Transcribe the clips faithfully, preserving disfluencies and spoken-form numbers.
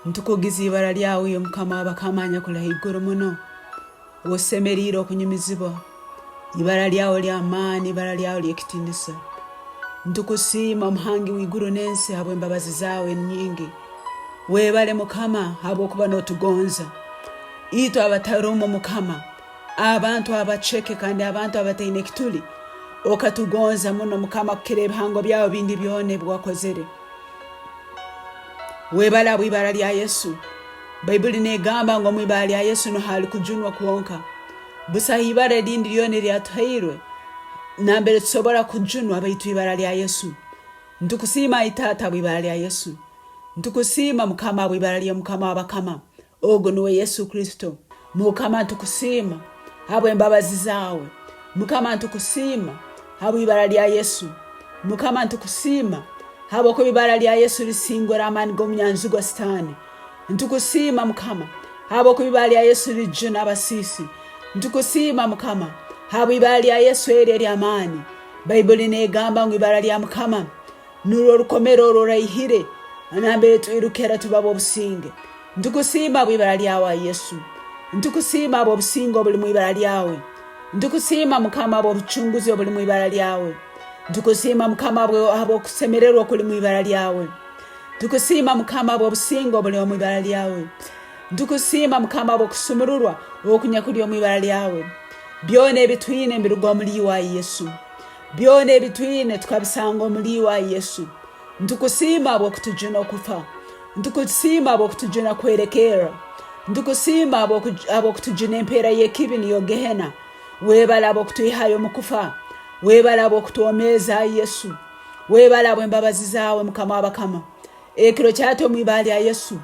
Ntukugiza ibara lyawe, iwe Mukama w'abakama, anyakuli haiguru muno. Osemeriire okunyumizibwa. Ibara lyawe ly'amaani, ibara lyawe ly'ekitiinisa. Ntukusiima, Muhangi w'iguru n'ensi, habw'embabazi zaawe enyingi. Webale, Mukama, habw'okuba nootugonza. Itwe abatarumu, Mukama, abantu abaceke kandi abantu abataine kituli, okatugonza muno, Mukama, kukira ebihango byawe bindi byona ebi wakozere. Webale habw'ibara lya Yesu. Baibuli negamba ngu omu ibara lya Yesu nuho hali kujunwa kwonka. Busaho ibara erindi lyona eryatuhairwe, nambere tusobora kujunwa, baitu ibara lya Yesu. Ntukusiima, Itaata, habw'ibara lya Yesu. Ntukusiima, Mukama, habw'ibara lya Mukama w'abakama. Ogu nuwe Yesu Kristo. Mukama, ntukusiima habw'embabazi zaawe. Mukama, ntukusiima habw'ibara lya Yesu. Mukama, ntukusiima habwokuba ibara lya Yesu lisingura amaani g'omunyanzigo Sitaani. Ntukusiima, Mukama, habwokuba ibara lya Yesu lijuna abasiisi. Ntukusiima, Mukama, habw'ibara lya Yesu eri ery'amaani. Baibuli negamba ngu ibara lya Mukama nurwo rukomera oruraihire, nambere twirukira tuba b'obusinge. Ntukusiima habw'ibara lyawe, Yesu. Ntukusiima habw'obusinge obuli mu ibara lyawe. Ntukusiima, Mukama, habw'obucunguzi obuli mu ibara lyawe. Ntukusiima, Mukama, habwe-, habw'okusemererwa okuli mu ibara lyawe. Ntukusiima, Mukama, habw'obusinge obuli omu ibara lyawe. Ntukusiima, Mukama, habw'okusumururwa okunyakuli omu ibara lyawe. Byona ebi twine nibiruga omuli iwe, Yesu. Byona ebi twine tukabisanga omuli iwe, Yesu. Ntukusiima habw'okutujuna okufa. Ntukusiima habw'okutujuna kwerekerra. Ntukusiima habw'okuj-, habw'okutujuna empeera y'ekibi, niyo Gehena. Webale habw'okutwihayo omu kufa. Webale habw'okutwomeeza, Yesu. Webale habw'embabazi zaawe, Mukama w'abakama. Ekiro kyati omu ibara lya Yesu.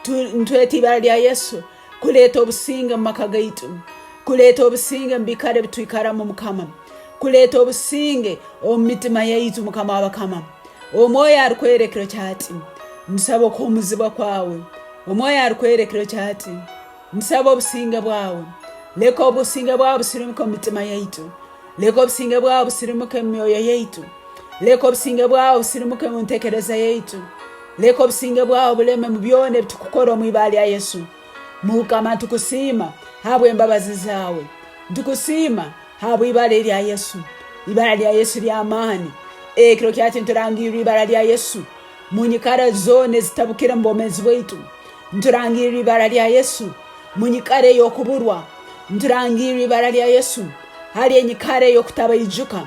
Tu-, ntweta ibara lya Yesu kuleeta obusinge omu maka gaitu, kuleeta obusinge omu biikaro ebi twikaramu, Mukama, kuleeta obusinge omu mitima yaitu, Mukama w'abakama. Omwoyo arukwera ekiro kyati, nsaba okuhumuzibwa kwawe. Omwoyo arukwera ekiro kyati, nsaba obusinge bwawe. Leka obusinge bwawe busirimuke omu mitima yaitu. Leka obusinge bwawe busirimuke omu myoyo yaitu. Leka obusinge bwawe busirimuke omu ntekereza yaitu. Leka obusinge bwawe buleme omu byona ebi tukukora omu ibara lya Yesu. Mukama, ntukusiima habw'embabazi zaawe. Ntukusiima habw'ibara erya Yesu. Ibara lya Yesu ly'amaani. Ekiro kyati nturangirra ibara lya Yesu mu nyikara zoona ezitabukire omu bwomeezi bwaitu. Nturangirra ibara lya Yesu mu nyikara ey'okuburwa. Nturangirra ibara lya Yesu hali enyikara ey'okutabaijuka.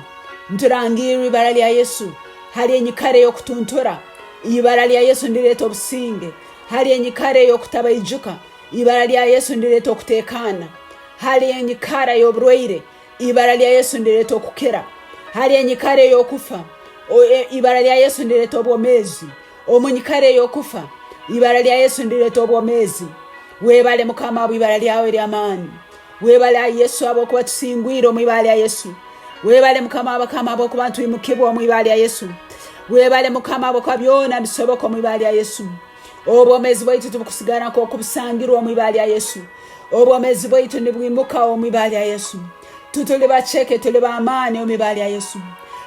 Nturangirra ibara lya Yesu hali enyikara ey'okutuntura. Ibara lya Yesu ndireeta obusinge hali enyikara ey'okutabaijuka. Ibara lya Yesu ndireeta okuteekaana hali enyikara y'oburwaire. Ibara lya Yesu ndireeta okukira hali enyikara ey'okufa. O, e, ibara lya Yesu ndireeta obwomeezi omu nyikara ey'okufa. Ibara lya Yesu ndireeta obwomeezi. Webale, Mukama, habw'ibara lyawe ery'amaani. Webale, Ai Yesu, habwokuba tusingwire omu ibara lya Yesu. Webale, Mukama w'abakama, habwokuba ntwimukibwa omu ibara lya Yesu. Webale, Mukama, habwokuba byona bisoboka omu ibara lya Yesu. Obwomeezi bwaitu tibukusigara nk'oku busangirwe omu ibara lya Yesu. Obwomeezi bwaitu nibwimuka omu ibara lya Yesu. Tituli baceke, tuli b'amaani omu ibara lya Yesu.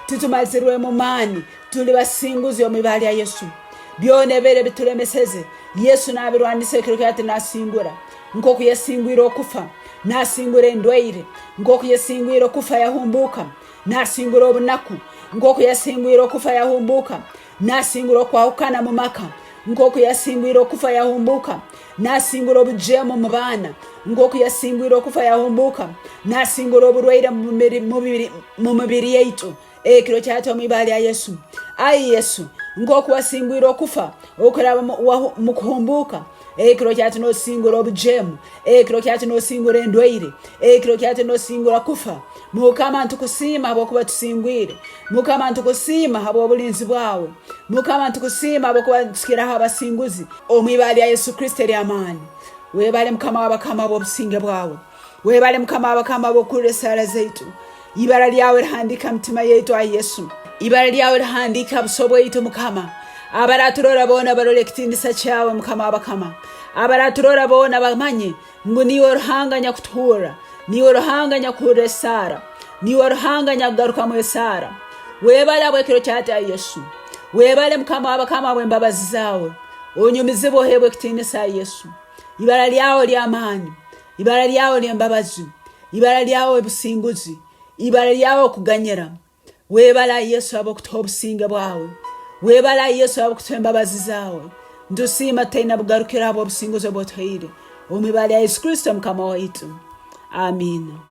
Titumazirwemu maani, tuli basinguzi omu ibara lya Yesu. Byona ebibaire bitulemeseze, Yesu nabirwanisa ekiro kyati nasingura. Nk'oku yasingwire okufa, nasingura endwaire. Nk'oku yasingwire okufa, yahumbuka. Nasingura obunaku. Nk'oku yasingwire okufa, yahumbuka. Nasingura okwahukana mu maka. Nk'oku yasingwire okufa, yahumbuka. Nasingura obujeemu mu baana. Nk'oku yasingwire okufa, yahumbuka. Nasingura oburwaire mu mibiri, mu mibiri, mu mibiri yaitu. Ekiro kyati omu ibara lya Yesu. Ai Yesu, nk'oku wasingwire okufa, okuraba mu, wahu-, mu kuhumbuka. Ekiro kyati nosingura obujeemu. Ekiro kyati nosingura endwaire. Ekiro kyati nosingura kufa. Mukama, ntukusiima habwokuba tusingwire. Mukama, ntukusiima habw'obulinzi bwawe. Mukama, ntukusiima habwokuba ntukiraho abasinguzi. Omu ibara lya Yesu Kristo ery'amaani. Webale, Mukama w'abakama, habw'obusinge bwawe. Webale, Mukama w'abakama, habw'okuhurra esaara zaitu. Ibara lyawe lihandiike ha mitima yaitu, Ai Yesu. Ibara lyawe lihandiike ha buso bwaitu, Mukama. Abaraturora boona barole ekitiinisa kyawe, Mukama w'abakama. Abaraturora boona bamanye ngu niiwe Ruhanga anyakutuhurra. Niiwe Ruhanga anyakuhurra esaara. Niiwe Ruhanga anyakugarukamu esaara. Webale habw'ekiro kyati, Ai Yesu. Webale, Mukama w'abakama, habw'embabazi zaawe. Onyumizibwe, oheebwe ekitiinisa, Yesu. Ibara lyawe ly'amaani, ibara lyawe ly'embabazi, ibara lyawe businguzi, ibara lyawe okuganyira. Webale, Yesu, habw'okutuha obusinge bwawe. Webale, Yesu, habw'okutuha embabazi zaawe. Ntusiima, tutaina bugarukiro, habw'obusinguzi obu otuhaire. Omu ibara lya Yesu Kristo, Mukama waitu. Amiina.